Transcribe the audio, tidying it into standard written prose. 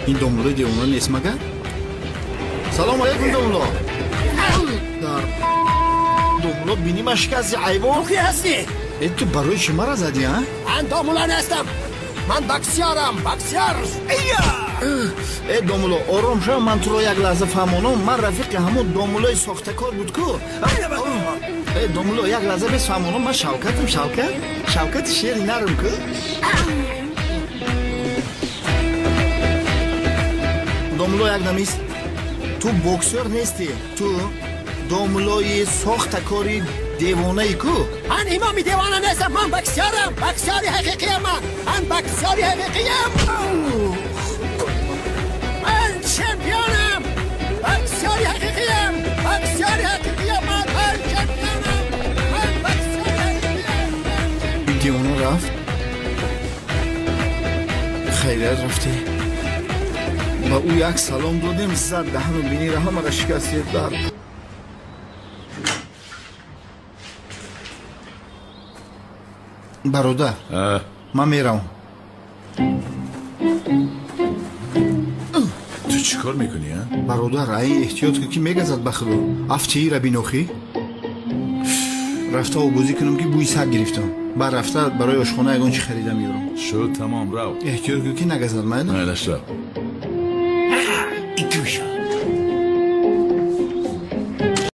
Ин домулои девона нест магар? Салом алейкум, домуло. Дар домуло бинима шикасти айвон. Ту ки ҳастӣ? Э, ту барои чӣ мара задӣ, а? Ман домуло нестам. Ман боксёрам, боксёр. Э, домуло, ором шав, ман туро як лаҳза фаҳмонам. Ман рафиқи ҳамон домулои сохтакор буд ку. Э, домуло, як лаҳза бес фаҳмонам, ман Шавкатам, Шавкат. Шавкати шери нарм ку. Домуло, як намист. Ту боксёр нестӣ, ту домулои сохтакори девонаи ку. Ман имоми девона нестам, ман боксёрам, боксёри ҳақиқиям ман. Ман боксёри ҳақиқиям. Ман чемпионам, боксёри ҳақиқиям, боксёри ҳақиқиям ман, ман чемпионам, ман боксёри ҳақиқиям. Девона рафт, хайрият рафтӣ. Ба ӯ як салом додем, зад даҳану бинира ҳамаро шикастед дар. Бародар, ман меравам. Ту чӣ кор мекунӣ, а? Бародар, ай эҳтиёт кун, ки мегазад ба худо. Афтиира бинохӣ. Рафта обозӣ кунам, ки бӯи саг гирифтам. Баъд рафта барои ошхона ягон чӣ харида меёрам. Шуд, тамом, рав. Эҳтиёт кун, ки нагазад, майла? Майлаш, рав.